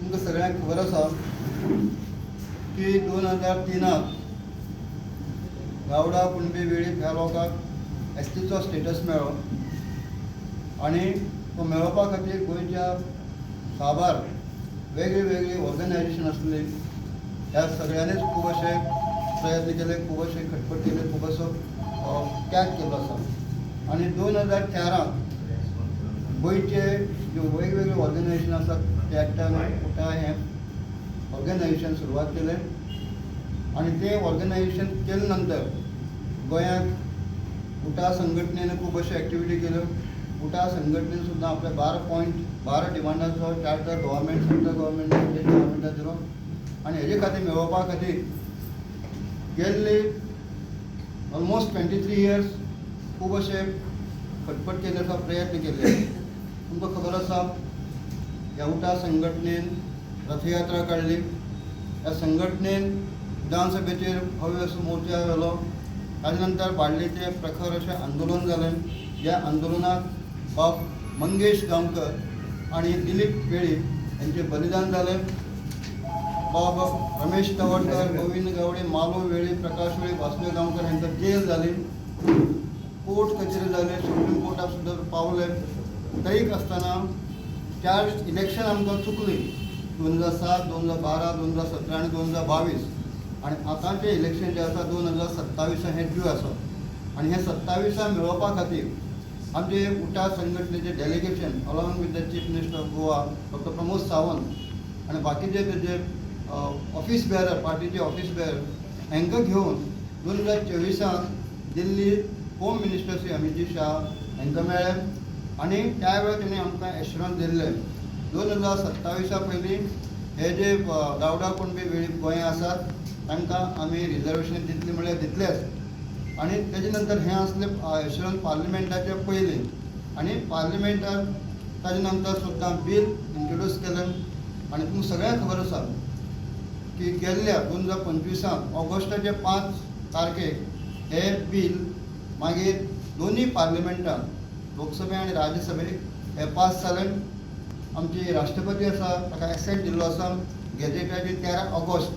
तुमकां सगळ्यांक खबर आसा की 2003त गावडा, कुणबी, वेळीप ह्या लोकांक एसटीचो स्टेटस मेळ्ळो आनी तो मेळोवपा खातीर गोंयच्या साबार वेगळी वेगळी ऑर्गनायझेशन आसली, ह्या सगळ्यांनीच खूब अशे प्रयत्न केले, खूब अशे खटपट केले, खूब असो त्याग केल्लो आसा. आनी 2004त गोंयचे ज्यो वेगवेगळे ऑर्गनायझेशन आसात ते एकठांय उटा हें ऑर्गनायझेशन सुरवात केलें आनी तें ऑर्गनायझेशन केले नंतर गोंयांत उटा संघटनेन खूब अश्यो एक्टिविटी केल्यो. उटा संघटनेन सुद्दां आपले 12 point, 12 डिमांडांचो charter government, central government, state गव्हर्मेंटाक दिलो आनी हेजे खातीर, मेळोवपा खातीर गेल्ले ऑलमोस्ट 23 इयर्स खूब अशे खटपट केल्ले आसा, प्रयत्न केल्ले. तुमकां खबर आसा, ह्या उटा संघटनेन रथयात्रा काडली, ह्या संघटनेन विधानसभेचेर भव्य असो मोर्चा व्हेलो. ताजे नंतर बार्लेचे प्रखर अशें आंदोलन जालें, ज्या आंदोलनाक बाब मंगेश गांवकर आनी दिलीप वेळीप हेंचें बलिदान जालें. बाब रमेश तवडकर, गोविंद गावडे, मालो वेळीप, प्रकाश वेळीप, वासुदेव गांवकर हांकां जेल जाली, कोर्ट कचेरी जाले, सुप्रीम कोर्टाक सुद्दां पावले. तरीक आसतना चार इलेक्शन आमकां चुकली, 2007, 2012, 2017 आनी 2022. आनी आतांचें इलेक्शन जें आसा 2027 हें ड्यू आसा आनी हें 27 मेळोवपा खातीर आमचे उटा संघटनेचे delegation along with the Chief Minister of Goa Doctor Pramod Sawant आनी बाकीचे तेजे ऑफिस बेरर, पार्टीचे ऑफिस बेरर हांकां घेवन 2024त दिल्ली होम मिनिस्टर श्री अमितजी शाह हांकां मेळ्ळे आनी त्या वेळार तेणी आमकां एश्युरन्स दिल्लें, 2027 पयलीं हे जे गावडा, कुणबी, वेळीप गोंया आसात तांकां आमी रिजर्वेशन दितली म्हळ्यार दितलेच. आनी तेजे नंतर हें आसलें एश्युरन्स पार्लिमेंटाच्या पयलीं आनी पार्लिमेंटात ताजे नंतर सुद्दां बील इंट्रोड्यूस केलें. आनी तुमकां सगळ्यांक खबर आसा की गेल्ल्या 2025त ऑगस्टाच्या 5 तारखेक हे बील मागीर दोनूय पार्लिमेंटात, लोकसभे आनी राज्यसभेक हे पास जालें. आमची राष्ट्रपती आसा ताका एक्सेंट दिल्लो आसा. गॅझेटाचे 13 ऑगस्ट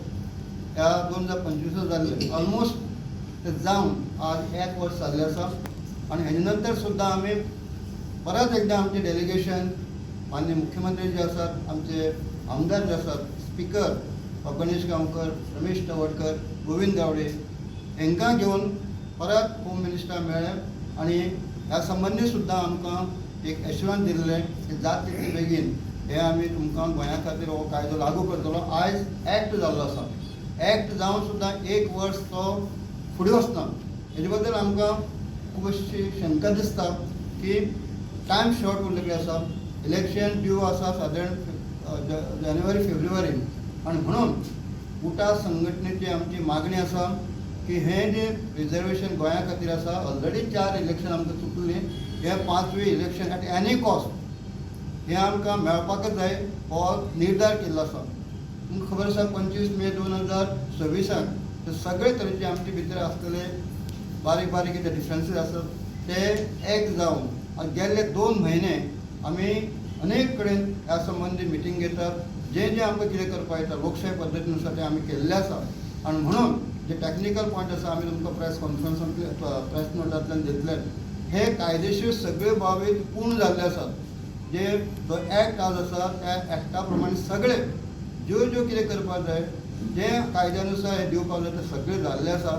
ह्या 2025 जाल्ले. ऑलमोस्ट ते जावन आज एक वर्स जाल्लें आसा. आनी हेजे नंतर सुद्दां आमी परत एकदां आमचें डेलिगेशन माननीय मुख्यमंत्री जे आसात, आमचे आमदार जे आसात, स्पिकर गणेश गांवकर, रमेश तवडकर, गोविंद गावडे हांकां घेवन परत होम मिनिस्टर मेळ्ळे आनी ह्या संबंदी सुद्दां आमकां एक एश्युरन्स दिल्लें की जात तितले बेगीन हे आमी तुमकां गोंया खातीर हो कायदो लागू करतलो. आयज एक्ट जाल्लो आसा. एक्ट जावन सुद्दां एक वर्स तो फुडें वचना, हेजे बद्दल आमकां खूब अशी शंका दिसता की टायम शॉर्ट उरलेली आसा. इलेक्शन ड्यू आसा सादारण जानेवारी फेब्रुवारीन आनी म्हणून उटा संघटनेची आमची मागणी आसा की हें जें रिजर्वेशन गोंया खातीर आसा, ऑलरेडी चार इलेक्शन आमकां चुकलीं, हें पांचवें इलेक्शन एट एनी कॉस्ट हें आमकां मेळपाकच जाय हो निर्धार केल्लो आसा. तुमकां खबर आसा, 25 मे 2026आक ते सगळे तरेचे आमचे भितर आसलेले बारीक बारीक जे डिफरन्सीस आसात ते एक जावन आनी गेल्ले 2 म्हयने आमी अनेक कडेन ह्या संबंदी मिटींग घेतात. जें जें आमकां कितें करपाक येता लोकशाय पद्दतीनुसार तें आमी केल्लें आसा. आनी म्हणून जे टॅक्निकल पॉयंट आसा आमी तुमकां प्रेस कॉन्फरन्सांतले, प्रेस नोटांतल्यान दितले. हे कायदेशीर सगळे बाबीत पूर्ण जाल्ले आसात. जे जो एक्ट आज आसा त्या एक्टा प्रमाणे सगळे ज्यो ज्यो कितें करपाक जाय, जे कायद्या नुसार हे दिवपाक जाय, ते सगळें जाल्लें आसा.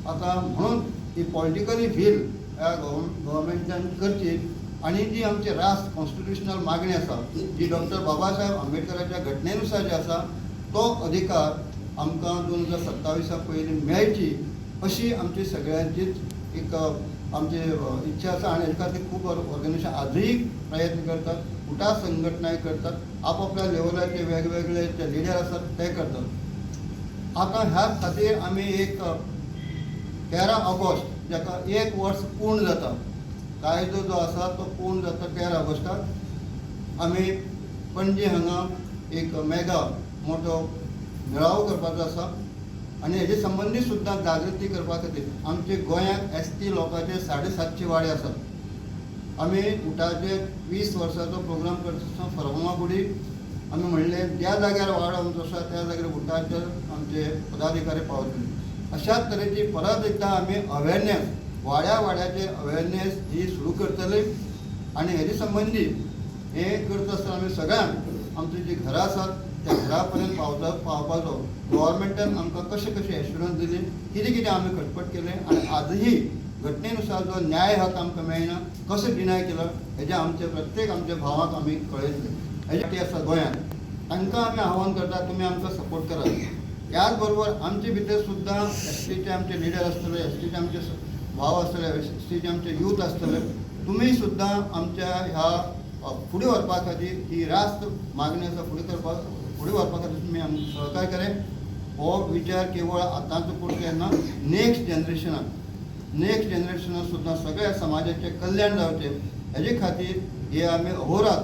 आतां म्हणून ही पॉलिटिकली व्हील ह्या गव्हर्मेंटान करची आनी जी आमची रास्त कॉन्स्टिट्युशनल मागणी आसा, जी डॉक्टर बाबासाहेब आंबेडकराच्या घटनेनुसार जी आसा, तो अधिकार आमकां 2027 पयलीं मेळची अशी आमची सगळ्यांचीच एक आमची इच्छा आसा. आनी हेजे खातीर खूब ऑर्गनायझेशन आजूय प्रयत्न करतात, उटा संघटनाय करतात, आपापल्या लेवलाचे वेगवेगळे जे लिडर आसात ते करतात. आतां ह्या खातीर आमी एक 13 ऑगस्ट, जाका एक वर्स पूर्ण जाता, कायदो जो आसा तो पूर्ण जाता 13 ऑगस्टाक, आमी पणजे हांगा एक मेगा मोठो मेळावो करपाचो आसा. आनी हेजे संबंदी सुद्दां जागृती करपा खातीर आमचे गोंयांत एस टी लोकांचे 750 वाडे आसात. आमी उटाचे 20 वर्साचो प्रोग्राम करता आसतना फर्मागुडी आमी म्हणलें ज्या जाग्यार वाडो आमचो आसा त्या जाग्यार उटाचे आमचे पदाधिकारी पावतले. अशाच तरेची परत एकदां आमी अवेरनेस वाड्या वाड्याचेर अवेरनेस ही सुरू करतले आनी हेजे संबंदी हें करता आसतना आमी सगळ्यांक आमची जीं घरां आसात त्या घरा पर्यंत पावपाचो गव्हर्मेंटान आमकां कशें कशें एश्युरन्स दिली, कितें कितें आमी खटपट केलें आनी आजही घटनेनुसार जो न्याय हक आमकां मेळना कसो डिनाय केलो हेजें आमचे प्रत्येक आमच्या भावाक आमी कळयतले. हेजे आसा गोंयांत तांकां आमी आव्हान करता, तुमी आमकां सपोर्ट करात. त्याच बरोबर आमचे भितर सुद्दां एसटीचे आमचे लिडर आसतले, एसटीचे आमचे भाव आसतले, एसटीचे आमचे यूथ आसतले, तुमी सुद्दां आमच्या ह्या फुडें व्हरपा खातीर ही रास्त मागणी आसा फुडें व्हरपा खातीर तुमी आमकां सहकार्य करें. हो विचार केवळ आतांचो पुरतें ना, नेक्स्ट जनरेशनाक सुद्दां सगळ्या समाजाचें कल्याण जावचें हेजे खातीर हे आमी अहोरात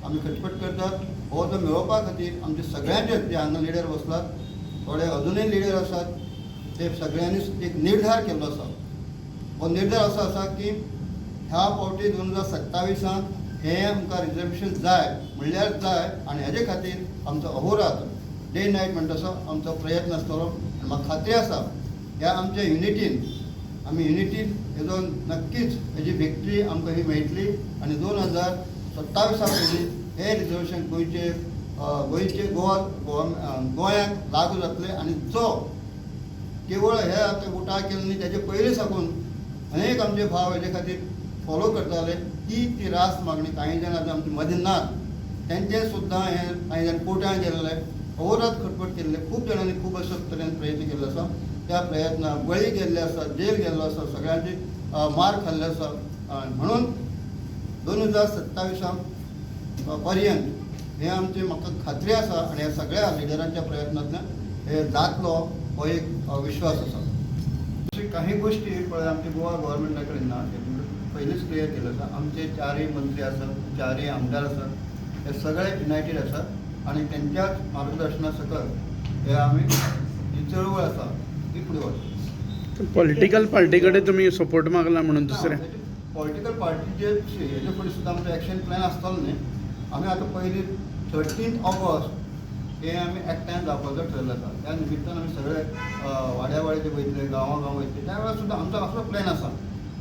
आमी खटपट करतात. हो जो मेळोवपा खातीर आमचे सगळ्यांचे जे हांगा लिडर बसलात, थोडे अजुनूय लिडर आसात, ते सगळ्यांनी एक निर्धार केल्लो आसा. हो निर्धार असो आसा की ह्या फावटी 2027 हें आमकां रिजर्वेशन जाय म्हणल्यार जाय आनी हेजे खातीर आमचो अहोरात डे नायट म्हणटा तसो आमचो प्रयत्न आसतलो. आनी म्हाका खात्री आसा ह्या आमच्या युनिटीन, आमी युनिटीन हेजो नक्कीच हेजी विक्ट्री आमकां ही मेळटली आनी 2027 पयलीं हें रिजर्वेशन गोंयचे गोवा गोवा गोंयांक लागू जातलें. आनी जो केवळ हे आतां उठाव केलो न्ही, तेजे पयलीं साकून अनेक आमचे भाव हेजे खातीर फॉलो करताले की ती रास्त मागणी. कांय जाण आतां आमचे मदीं नात, तेंचे सुद्दां हे कांय जाण कोर्टान गेल्ले, अहोरात खटपट केल्ले, खूब जाणांनी खूब अशा तरेन प्रयत्न केल्ले आसा. त्या प्रयत्नाक बळी गेल्ले आसा, जेल गेल्लो आसा, सगळ्यांची मार खाल्ले आसा. म्हणून 2027 पर्यंत हे आमची म्हाका खात्री आसा आनी ह्या सगळ्या लिडरांच्या प्रयत्नांतल्यान हे जातलो हो एक विश्वास आसा. अशी काही गोष्टी पळय आमच्या गोवा गव्हर्मेंटा कडेन ना, ते पयलींच क्लियर केलें आसा. आमचे चारय मंत्री आसात, चारय आमदार आसात, हे सगळे युनायटेड आसात आनी तेंच्याच मार्गदर्शना सकयल हे आमी ही चळवळ आसा ती फुडें व्हरता. पॉलिटिकल पार्टी कडेन तुमी सपोर्ट मागला म्हणून दुसरें पॉलिटिकल पार्टीचे हेजे फुडें सुद्दां आमचो एक्शन प्लॅन आसतलो न्ही. आमी आतां पयलीं 13 ऑगस्ट हे आमी एकठांय जावपाचो ठरयलें आसा. त्या निमित्तान आमी सगळे वाड्या वाड्याचे वयतले, गांवां गांव वयतले. त्या वेळार सुद्दां आमचो असो प्लॅन आसा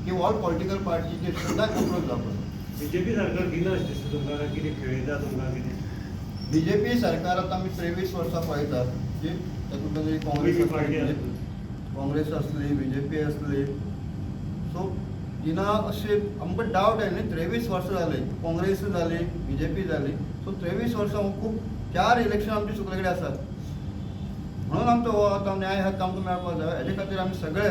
की ऑल पॉलिटिकल पार्टीचेर सुद्दां एप्रोच जावपाचो. बीजेपी सरकार दिना अशें दिसता तुमकां काय कितें खेळयता तुमकां कितें? बीजेपी सरकार आतां आमी 23 वर्सां पळयतात जी तातूंत काँग्रेस बीजेपी पार्टी आसली, आसली. काँग्रेस आसली, बीजेपी आसली, सो जिना अशें आमकां डावट आयले न्ही. 23 वर्सां जाली, काँग्रेस जाली, बीजेपी जाली, सो 23 वर्सां खूब, चार इलेक्शन आमची सुकले कडेन आसात. म्हणून आमचो हो आतां न्याय हक्क आमकां मेळपाक जाय. हेजे खातीर आमी सगळे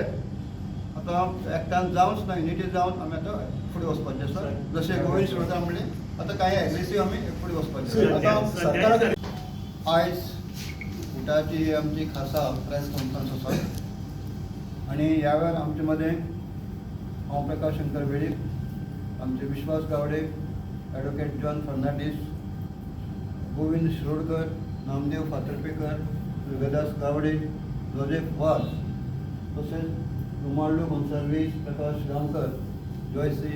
आतां एकठांय जावन सुद्दां युनिटी जावन आमी आतां फुडें वचपाचें आसा. जशें गोविंद शिरोडकर म्हणलें, आतां कांय एग्रेसीव आमी फुडें वचपाचें आसा. आतां सरकारा आयज उटाची आमची खासा प्रेस कॉन्फरन्स आसा आनी ह्या वेळार आमचे मदें हांव प्रकाश शंकर वेळीप, आमचे विश्वास गावडे, ॲडवोकेट जॉन फर्नांडीस, गोविंद शिरोडकर, नामदेव फातर्पेकर, दुर्गादास गावडे, जोजेफ वास, तशेंच रोमाल्डो गोन्साल्वीस, प्रकाश गांवकर, जॉयसी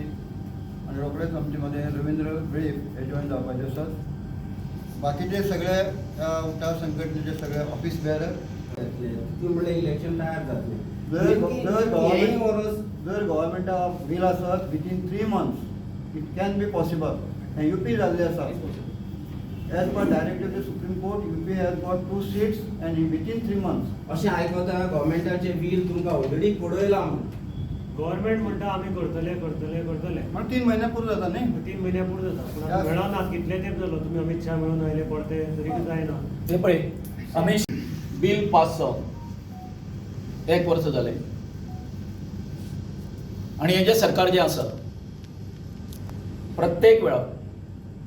आनी रोखडेच आमचे मदें रविंद्र वेळीप हे जॉयन जावपाचे आसात. बाकीचे सगळे ह्या उठाव संघटनेचे सगळे ऑफिस बेअरर. जातले तितून म्हणल्यार इलेक्शन तयार जातलें. जर नेमकी जर हेंय गव्हर्मेंट वर्स जर गव्हर्मेंटा will आसत, within 3 months it can be possible. हें युपी जाल्लें आसा. As per directive the Supreme Court, UP has got two seats and within 3 months. अशें आयकता गव्हर्मेंटाचें बील तुमकां ऑलरेडी पडयलां म्हणून. गव्हर्मेंट म्हणटा आमी करतले, करतले, करतले. म्हणून 3 म्हयने पुरो जाता न्ही. 3 म्हयन्या पुरो जाता, पूण आतां मेळना. कितले तेंप जालो तुमी अमित शाह मेळून आयले परते, तरी बी जायना. हे पळय, आमी बील पास जावन एक वर्स जालें आनी हेजें सरकार जें आसा प्रत्येक वेळा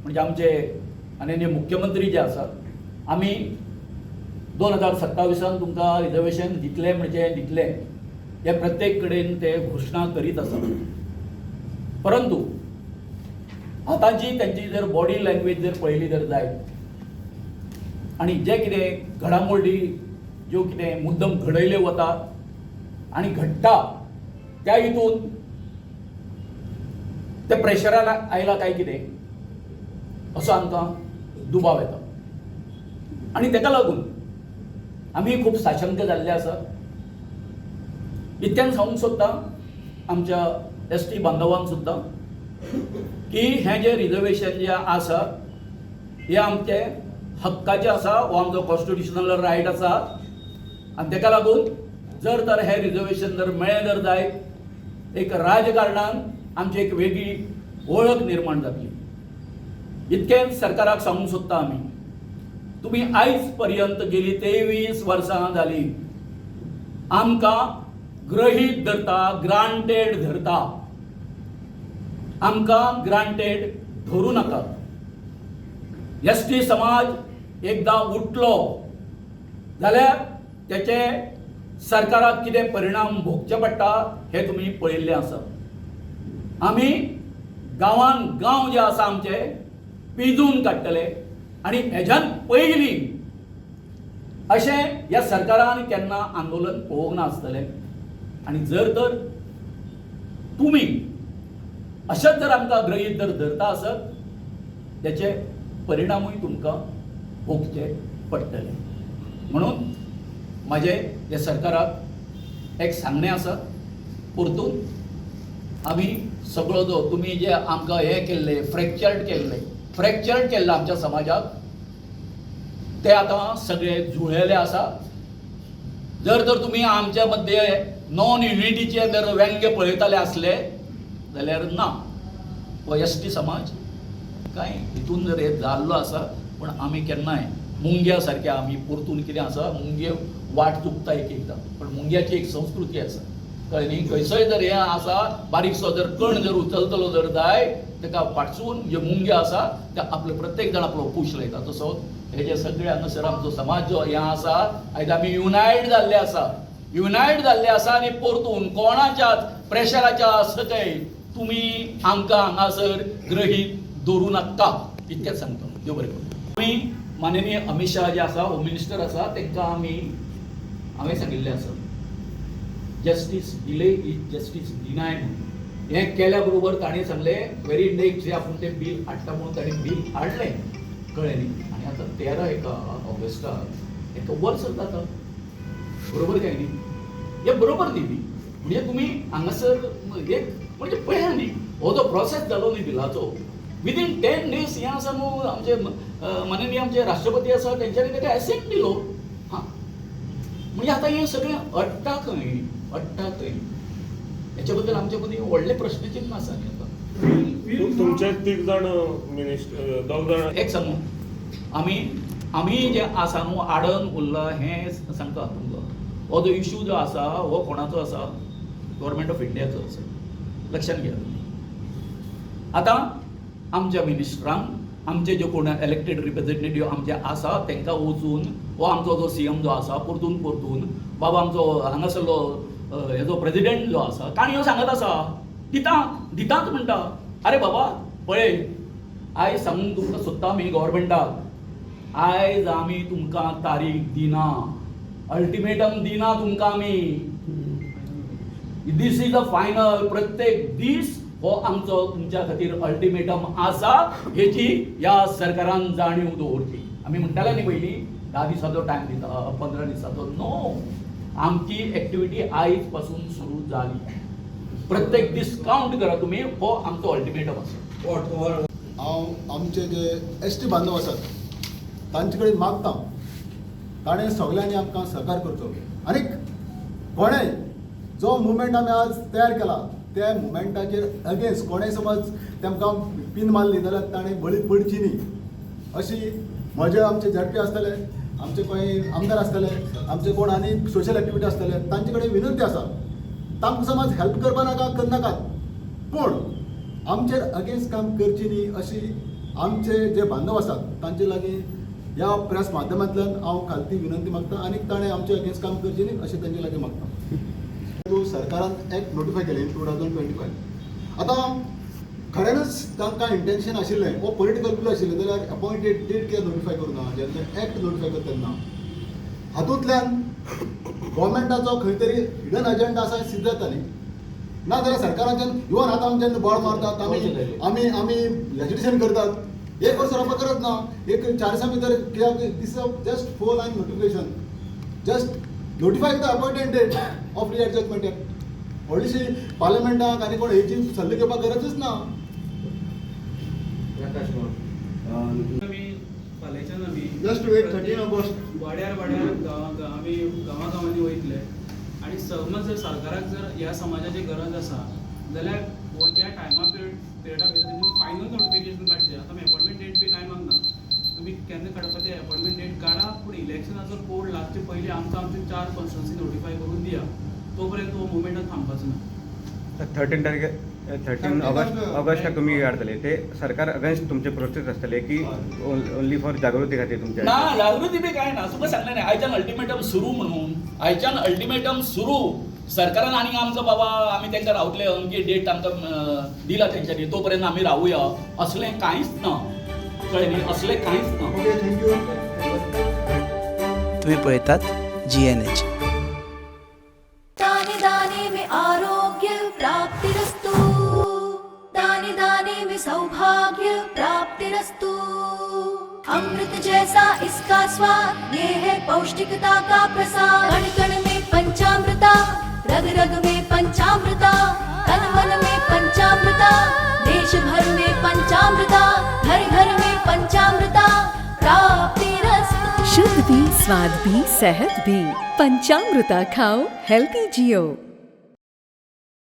म्हणजे आमचे माननीय मुख्यमंत्री जे आसात, आमी 2027 तुमकां रिजर्वेशन दितले म्हणजे दितले, हे प्रत्येक कडेन ते घोशणा करीत आसात. परंतु आतां जी त्यांची जर बॉडी लँग्वेज जर पळयली जर जायत आनी जे कितें घडामोडी ज्यो कितें मुद्दम घडयल्यो वता आनी घडटा, त्या हितून ते प्रेशरान आयला काय कितें असो आमकां दुबाव येता. आनी ताका लागून आमी खूब साशंक जाल्ले आसा. इतल्यान सांगूंक सोदता आमच्या एस टी बांधवांक सुद्दां की हें जें रिजर्वेशन जें आसा हें आमचें हक्काचें आसा, हो आमचो कॉन्स्टिट्युशनल रायट आसा आनी ताका लागून जर तर हें रिजर्वेशन जर मेळ्ळें जर जायत एक राजकारणान आमची एक वेगळी वळख निर्माण जातली. इतकें सरकाराक सांगूंक सोदता आमी, तुमी आयज पर्यंत गेली 23 वर्सां जाली आमकां गृहीत धरता, ग्रांटेड धरता. आमकां ग्रांटेड धरूं नाकात. एस टी समाज एकदां उठलो जाल्यार तेचे सरकाराक कितें परिणाम भोगचे पडटा हें तुमी पळयल्लें आसा. आमी गांवान गांव जे आसा आमचे पिजून काडटले आनी हेज्यान पयलीं अशें ह्या सरकारान केन्ना आंदोलन पळोवंक ना आसतलें. आनी जर तर तुमी अशेंच जर आमकां गृहीत जर धरता आसत तेचे परिणामूय तुमकां भोगचे पडटले. म्हणून म्हाजें ह्या सरकाराक एक सांगणें आसा, परतून आमी सगळो जो तुमी जे आमकां हें केल्लें फ्रॅक्चर्ड केल्लें आमच्या समाजाक ते आतां सगळे जुळेले आसा. जर तर तुमी आमच्या मद्दे नॉन युनिटीचे जर व्यंग्य पळयताले आसले जाल्यार ना, हो एस टी समाज कांय हितून जर हे जाल्लो आसा पूण आमी केन्नाय मुंग्या सारक्या आमी परतून कितें आसा मुंगे वाट चुकता एक एकदां, पूण मुंग्याची एक संस्कृती आसा, कळ्ळें न्ही. खंयसय जर हें आसा बारीकसो जर कण जर उचलतलो जर जाय ताका फाटसून जे मुंगे आसा ते आपले प्रत्येक जाण आपलो पूश लायता. तसो हे जे सगळे हांगासर आमचो समाज जो हें आसा आयज आमी युनायट जाल्ले आसा, युनायट जाल्ले आसा आनी परतून कोणाच्याच प्रेशराच्या सकयल तुमी आमकां हांगासर गृहीत दवरूं नाका, इतकेंच सांगता. देव बरें करूं. आमी माननीय अमीत शाह जे आसा होम मिनिस्टर आसा तांकां आमी हांवें सांगिल्लें आसा justice delay is justice deny म्हणून. हें केल्या बरोबर ताणें सांगलें व्हेरी नेक्स्ट डे आपूण तें बील हाडटा म्हणून ताणें बील हाडलें, कळ्ळें न्ही. आनी आतां 13 ऑगस्टाक एका वर्स जाता, बरोबर काय न्ही? हें बरोबर न्ही न्ही. म्हणजे तुमी हांगासर एक म्हणजे पळया न्ही हो जो प्रोसेस जालो न्ही बिलाचो विदीन 10 days हें आसा न्हू आमचे माननीय आमचे राष्ट्रपती आसा तेंच्यांनी ताका एसेंट दिलो. हां, म्हणजे आतां हें सगळें अडटा खंय, अडटा खंय हेच्या बद्दल आमचे मदीं व्हडलें प्रश्नचिन्न आसा न्ही. आतां तुमचे तीग जाण मिनिस्टर दोग जाण एक सांगू आमी आमी जे आसा न्हू आडन उरला हें सांगता तुमकां. हो जो इशू जो आसा हो कोणाचो आसा, गव्हर्मेंट ऑफ इंडियाचो आसा, लक्षात घेया तुमी. आतां आमच्या मिनिस्टरांक आमचे जे कोण इलेक्टेड रिप्रेझेंटेटीव आमचे आसा तांकां वचून हो आमचो जो सी एम जो आसा परतून परतून बाबा आमचो हांगासरलो हेजो प्रेजिडेंट जो आसा काणयो सांगत आसा, दिता दिताच म्हणटा. अरे बाबा पळय आयज सांगूंक तुमकां सोदता आमी गव्हर्मेंटाक, आयज आमी तुमकां तारीख दिना, अल्टिमेटम दिना तुमकां आमी. This is a final. प्रत्येक दीस हो आमचो तुमच्या खातीर अल्टिमेटम आसा हेची ह्या सरकारान जाणीव दवरची. आमी म्हणटाले न्ही पयलीं 10 दिसाचो टायम दिता, 15 दिसाचो, नो. आमची एक्टिविटी आयज पासून सुरू जाली, प्रत्येक दीस कावंट करा तुमी, हो आमचो अल्टिमेटम आसा. हांव आमचे जे एस टी बांधव आसात तांचे कडेन मागता ताणें सगल्यांनी आमकां सहकार करचो. आनी कोणें जो मुवमेंट आमी आज तयार केला त्या मुवमेंटाचेर अगेन्स्ट कोणें समज तेमकां पीन मारली जाल्यार ताणें बळी पडची न्ही अशी म्हजे आमचे झेडपी आसतले, आमचे कांय आमदार आसतले, आमचे कोण आनी सोशल एक्टिविटी आसतले तांचे कडेन विनंती आसा तांकां समज हेल्प करपा नाका करनाकात पूण आमचेर अगेन्स्ट काम करची न्ही अशी आमचे जे बांधव आसात तांचे लागीं ह्या प्रेस माध्यमांतल्यान हांव खालती विनंती मागता आनी ताणें आमचे अगेन्स्ट काम करचें न्ही अशें तांचे लागीं मागता. सरकारान एक्ट नोटिफाय केलें इन 2025. आतां खऱ्यानच तांकां इंटेन्शन आशिल्लें वो पॉलिटिकल will आशिल्लें जाल्यार अपॉइंटेड डेट कित्याक नोटिफाय करूं ना जेन्ना एक्ट नोटिफाय करता तेन्ना हातूंतल्यान गव्हर्मेंटाचो खंय तरी हिडन एजंडा आसा हें सिद्ध जाता न्ही. ना जाल्यार सरकाराच्यान इवन आतां आमी जेन्ना बोवाळ मारतात आमी आमी आमी लेजिस्लेशन करतात एक वर्स रावपाक गरज ना. एक 4 दिसां भितर कित्याक this is just 4 line notification, just notify the appointed date of readjustment act. व्हडलीशी पार्लमेंटाक आनी कोण हेची सल्लो घेवपाक गरजच ना. प्रकाश आमी फाल्यांच्यान आमी Just wait, 13 August. वाड्यार वाड्यार गांवा आमी गांवा गांवांनी वयतले आनी समज जर सरकाराक जर ह्या समाजाची गरज आसा जाल्यार हो ज्या टायमा पिरियडा भितर तुमी फायनल नोटिफिकेशन काडचें. आतां आमी अपॉयंटमेंट डेट बी कांय मागना, तुमी केन्ना काडपा ते अपॉयंटमेंट डेट काडा, पूण इलेक्शनाचो कोड लागचे पयलीं आमकां आमचे 4 कॉन्स्टिट्युन्सी नोटिफाय करून दिया. तो पर्यंत हो मुवमेंट थांबपाचो ना. 13 तारीख 13 ऑगस्ट ऑगस्टाक तुमी काडटले ते सरकार अगेन्स्ट तुमचे प्रोसेस आसतले की ओनली फॉर जागृती खातीर तुमच्या? ना, जागृती बी काय ना. तुका सांगलें न्ही, आयच्यान अल्टिमेटम सुरू म्हणून. आयच्यान अल्टिमेटम सुरू. सरकारान आनी आमकां बाबा आमी तांकां रावतले अमकी डेट आमकां दिला तेंच्यांनी, तो पर्यंत आमी रावया असलें कांयच ना. कळ्ळें न्ही? असलें कांयच ना. Okay, thank you. तुम्ही पळयतात GNH. दाने दाने में आरोग्य प्राप्तिरस्तु, दाने दाने में सौभाग्य प्राप्तिरस्तु। अमृत जैसा इसका स्वाद, ये है पौष्टिकता का प्रसाद। कण कण में पंचामृता, रग रग में पंचामृता, तन मन में पंचामृता, देश भर में पंचामृता, घर घर में पंचामृता प्राप्तिरस्तु। शुद्ध भी, स्वाद भी, सेहत भी। पंचामृता खाओ, हेल्दी जियो।